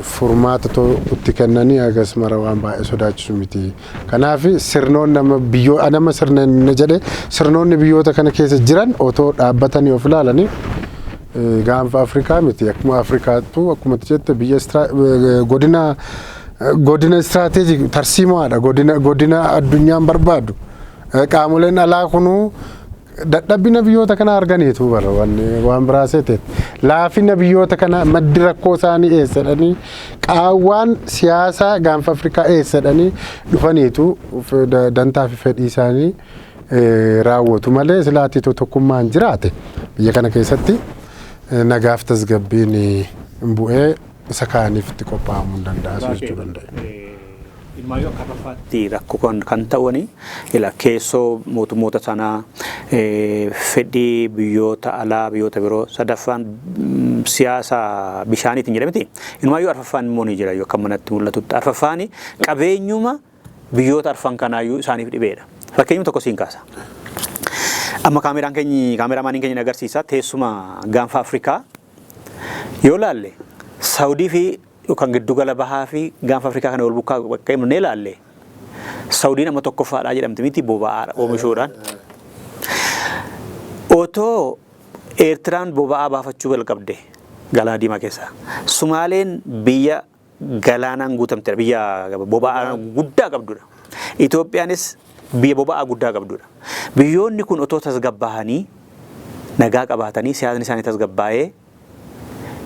furmaata itti kennanii hagas mara waan baay'ee sodaachisu miti. Kanaaf sirnoonni nama biyyoo nama sirna inni jedhe, sirnoonni biyyoota kana keessa jiran otoo dhaabbatanii of ilaalanii, gaanfa Afrikaa miti, akkuma Afrikaattu akkuma jette biyya godina strategic tarsiimaadha, godina addunyaan barbaadu. Qaamoleen alaa kunuu dadhabina biyyoota kana arganiitu bara waan biraa seete, laafina biyyoota kana, maddi rakkoo isaanii eessadhanii, qaawwaan siyaasaa gaanfa Afrikaa eessadhanii dhufaniitu dantaa fi fedhii isaanii raawwatu malee, silaatii tokkummaan jiraate biyya kana keessatti nagaaf tasgabbiin bu'ee isa kaaniif itti qophaa'amuu hin danda'a jechuu danda'a. Ilmaayyuu akka arfaffaatti rakkoo kan ta'ani ila keessoo mootummoota sanaa, fedhii biyyoota alaa, biyyoota biroo, sadaffaan siyaasa bishaaniitiin jedhamti. Ilmaayyuu arfaffaan immoo ni jira akka manatti mul'atutti. Arfaffaan qabeenyuma biyyoota arfan kanaayyuu isaaniif dhibeedha. Fakkeenyuma tokko siin kaasa. Amma kaameraan keenya, kaameraamaaniin keenya agarsiisa, teessuma gaanfa Afrikaa yoo laalle, Saawudii fi yookaan giddugala bahaa fi gaanfa Afrikaa kana wal bukkaa bakka himnee laalle, Saawudiin amma tokkoffaadhaa jedhamti miti boba'aa oomishuudhaan. Otoo Eertiraan boba'aa baafachuu jalqabde galaana diimaa keessaa, Sumaaleen biyya galaanaan guutamtedha, biyya boba'aa guddaa qabdudha. Itoophiyaanis biyya boba'aa guddaa qabdudha. Biyyoonni kun otoo tasgabbaa'anii, nagaa qabaatanii, siyaasni isaanii tasgabbaa'ee,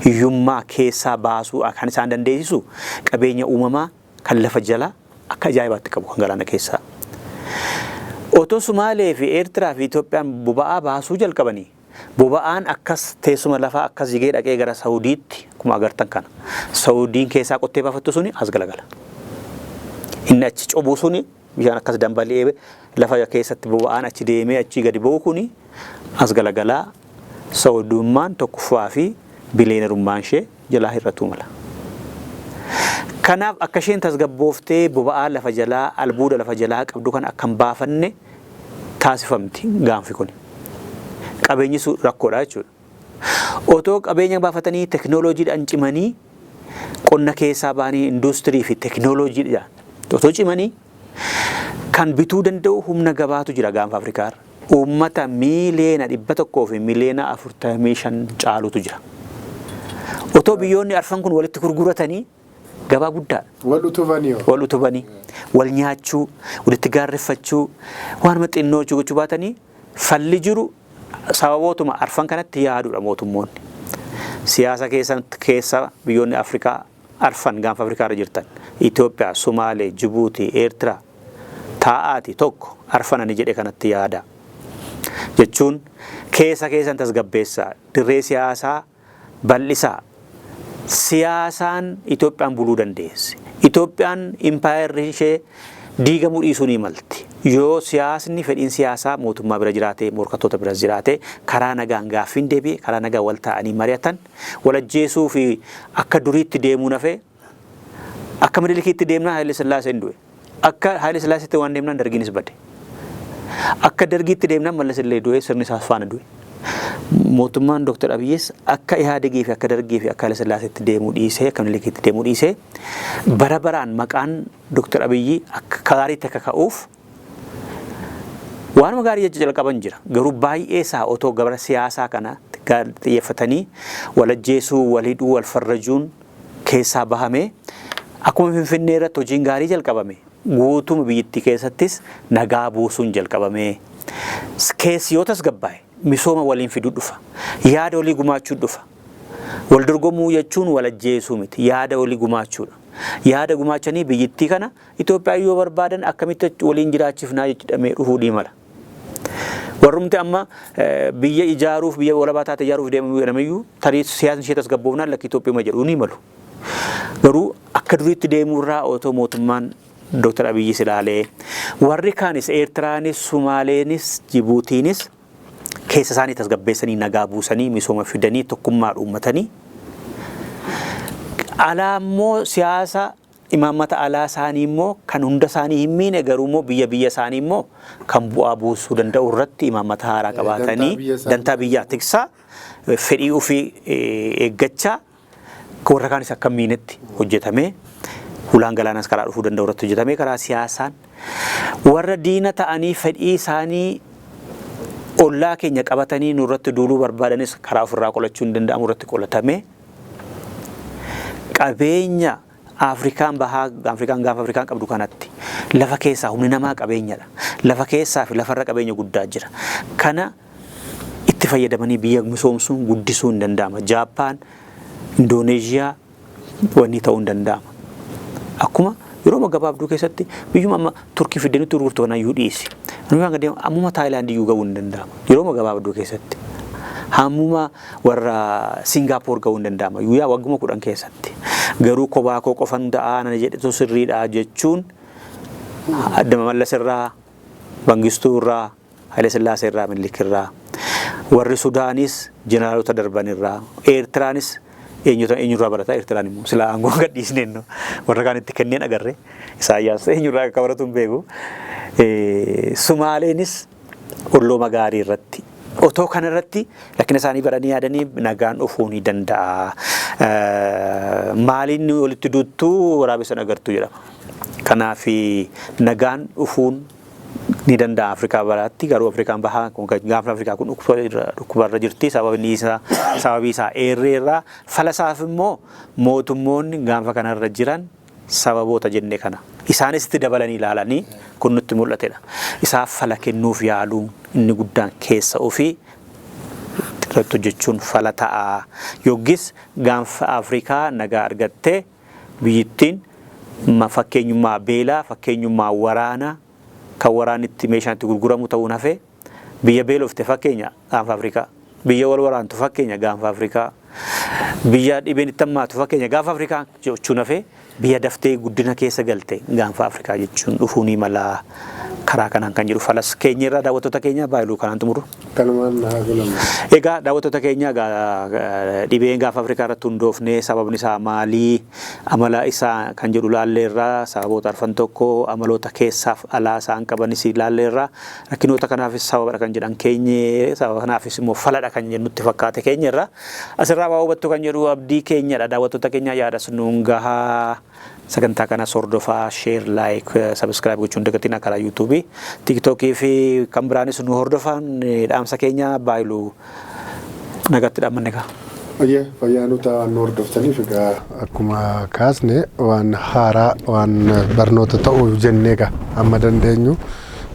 hiyyummaa keessaa baasuu kan isaan dandeessisu qabeenya uumamaa kan lafa jalaa akka ajaa'ibaatti qabu kan galaana keessaa. Otoo Sumaalee fi Eertiraa fi Itoophiyaan boba'aa baasuu jalqabanii, boba'aan akkas teessuma lafaa akkas jigee dhaqee gara Saudiitti, akkuma agartan kana. Saudiin keessaa qottee baafattu suni as galagala. Inni achi cobuu suni, bishaan akkas dambali'ee lafa keessatti boba'aan achi deemee achi gadi ba'u kuni as galagalaa, Saudummaan tokkoffaa fi biliyeenarummaan ishee jalaa hir'atuu mala. Kanaaf akka isheen tasgabbooftee boba'aa lafa jalaa, albuuda lafa jalaa qabdu kana akka hin baafanne taasifamti gaanfi kuni. Qabeenyi sun rakkoodha jechuudha. Otoo qabeenya baafatanii teknooloojiidhaan cimanii, qonna keessaa ba'anii industirii fi teknooloojiidhaan otoo cimanii, kan bituu danda'u humna gabaatu jira gaanfa Afrikaarra. Uummata 145,000,000 caalutu jira. Otoo biyyoonni arfan kun walitti gurguratanii gabaa guddaadha. Wal utubanii hoo? Wal utubanii, wal nyaachuu, walitti gaarreffachuu, waanuma xinnoo gochuu baatanii, falli jiru sababootuma arfan kanatti yaaduudha mootummoonni. Siyaasa keessa biyyoonni Afrikaa arfan gaanfa Afrikaa irra jirtan, Itoophiyaa, Sumaalee, Jibuutii, Eertiraa, taa'aati tokko arfan ani jedhe kanatti yaada. Jechuun keessa keessan tasgabbeessaa, dirree siyaasaa bal'isaa. Siyaasaan Itoophiyaan buluu dandeessi. Itoophiyaan impaayerri ishee diigamuu dhiisuu ni malti. Yoo siyaasni, fedhiin siyaasaa mootummaa bira jiraate, morkattoota bira jiraate, karaa nagaan gaaffiin deebi'e, karaa nagaan wal taa'anii mari'atan, wal ajjeesuu fi akka duriitti deemuu nafee, akka Minilikiitti deemnaan Haayile Sillaaseen du'e. Akka Haayile Sillaaseetti waan deemnaan Dargiinis bade. Akka Dargiitti deemnaan Mallas illee du'e, sirni isaas faana du'e. Mootummaan Dr. Abiyyis akka Ihaadigii fi akka Dargii fi akka Haayile Sillaaseetti deemuu dhiisee, akka Minilikiitti deemuu dhiisee, bara baraan maqaan Dr. Abiyyi akka gaariitti akka ka'uuf waanuma gaarii jecha jalqaban jira. Garuu baay'ee isaa otoo gara siyaasaa kana xiyyeeffatanii, wal ajjeesuu, wal hidhuu, wal farrajuun keessaa bahamee, akkuma Finfinnee irratti hojiin gaarii jalqabame, guutuma biyyattii keessattis nagaa buusuun jalqabame, keessi yoo tasgabbaa'e misooma waliin fiduu dhufa. Yaada walii gumaachuu dhufa. Wal dorgomuu jechuun wal ajjeesuu miti. Yaada walii gumaachuudha. Yaada gumaachanii biyyattii kana, Itoophiyaa yoo barbaadan, akkamitti waliin jiraachifnaa jedhamee dhufuu ni mala. Warrumti amma biyya ijaaruuf, biyya walabaa taate ijaaruuf deemamu jedhameyyuu, tarii siyaasni ishee tasgabboofnaan lakki Itoophiyaa jedhuu ni malu. Garuu akka duriitti deemuurraa otoo mootummaan Dr. Abiyyis ilaalee, warri kaanis, Eertiraanis, Sumaaleenis, Jibuutiinis keessa isaanii tasgabbeessanii, nagaa buusanii, misooma fidanii, tokkummaa uummatanii, alaa immoo siyaasa imaammata alaa isaanii immoo kan hunda isaanii hin miine, garuu immoo biyya biyya isaanii immoo kan bu'aa buusuu danda'u irratti imaammata haaraa qabaatanii, dantaa biyyaa tiksaa, fedhii ofii eeggachaa, warra kaanis akka miinetti hojjetamee, hulaan galaanas karaa dhufuu danda'u irratti hojjetamee, karaa siyaasaan warra diina ta'anii fedhii isaanii ollaa keenya qabatanii nurratti duuluu barbaadanis karaa ofirraa qolachuu hin danda'amu irratti qolatamee, qabeenya Afrikaan bahaa, Afrikaan gaafa Afrikaan qabdu kanatti lafa keessaa humni namaa qabeenyadha. Lafa keessaa fi lafarra qabeenya guddaa jira. Kana itti fayyadamanii biyya misoomsuun guddisuu hin danda'ama. Jaappaan, Indooneeziyaa wanni ta'uu hin danda'ama. Akkuma yeroo gabaabduu keessatti biyyuma amma Turkii fiddee nutti gurgurtu kana iyyuu dhiisi. Ammuma Taayilaand iyyuu ga'uu hin danda'ama. Yeroo gabaabduu keessatti. Hammuma warra Singaappoor ga'uu hin danda'ama. Guyyaa wagguma 10 keessatti. Garuu kophaa koo qofan ta'aa nana jedhetu sirriidha jechuun Addama Mallas irraa, Mangistuu irraa, Haile Sillaasee irraa, Minilik irraa, warri Sudaanis jeneraalota darban irraa, Eertiraanis eenyurraa barataa? Eertiraan immoo silaa aangoo gadhiisneen warra kaan itti kenneen agarre. Isaayyaas eenyurraa akka baratu hin beeku. Sumaaleenis ollooma gaarii irratti otoo kana irratti rakkina isaanii baranii yaadanii nagaan dhufuu ni danda'a. Maaliin walitti duuttuu waraabessan agartuu jedhama. Kanaaf nagaan dhufuun ni danda'a Afrikaa baraatti, garuu Afrikaan bahaa, gaanfa Afrikaa kun dhukkubarra jirti. Sababni isaa, sababii isaa eerreerraa, falasaaf immoo mootummoonni gaanfa kanarra jiran sababoota jenne kana isaanis itti dabalanii ilaalanii kun nutti mul'atedha. Isaaf fala kennuuf yaaluun inni guddaan keessa ofii irratti hojjechuun fala ta'a. Yogis gaanfa Afrikaa nagaa argattee biyyittiin fakkeenyummaa beelaa, fakkeenyummaa waraanaa Kan waraanni itti meeshaan itti gurguramu ta'uun hafee biyya beelofte fakkeenya Gaanfa Afrikaa, biyya wal waraantu fakkeenya Gaanfa Afrikaa, biyya dhibeen itti hammaatu fakkeenya Gaanfa Afrikaa jechuun hafee biyya daftee guddina keessa galte Gaanfa Afrikaa jechuun dhufuu ni mala karaa kanaan kan jedhu falas keenya irraa daawwattoota keenya baay'ee kanaan xumuru. Kanumaan haa gulamu. Egaa daawwattoota keenya egaa dhibeen Gaafa Afrikaa irratti hundoofnee sababni isaa maalii, amala isaa kan jedhu laalleerraa, sababoota arfan tokko amaloota keessaaf alaa isaan qabanis laalleerraa, rakkinoota kanaafis sababadha kan jedhan keenye, sababa kanaafis immoo faladha kan jennutti fakkaate keenyerra. Asirraa waa hubattu kan jedhu abdii keenyadha. Daawwattoota keenya yaadas nuun gahaa. Sagantaa kanas hordofaa, share, like, subscribe gochuun dagatiin karaa YouTubeii, TikTokii fi kan biraanis nu hordofan dhaamsa keenya. Baay'iluu nagaatti dhaammanne gaa. Oyyee, fayyaa nu ta'a. Waan nu hordoftaniif egaa akkuma kaasne waan haaraa, waan barnoota ta'uu jennee egaa amma dandeenyu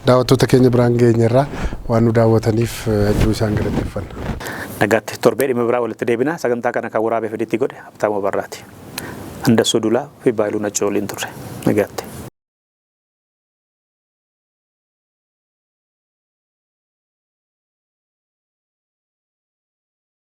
daawwattoota keenya biraan geenyerraa. Waan nu daawwataniif hedduu isaan galateeffanna. Nagaatti, torbee dhimma biraa walitti deebina. Sagantaa kana kan waraabee feditti godhe Habtaamuu Barraati. Andassuu Dulaa fi Baayiluu Naccoo waliin turre. Nagaatti.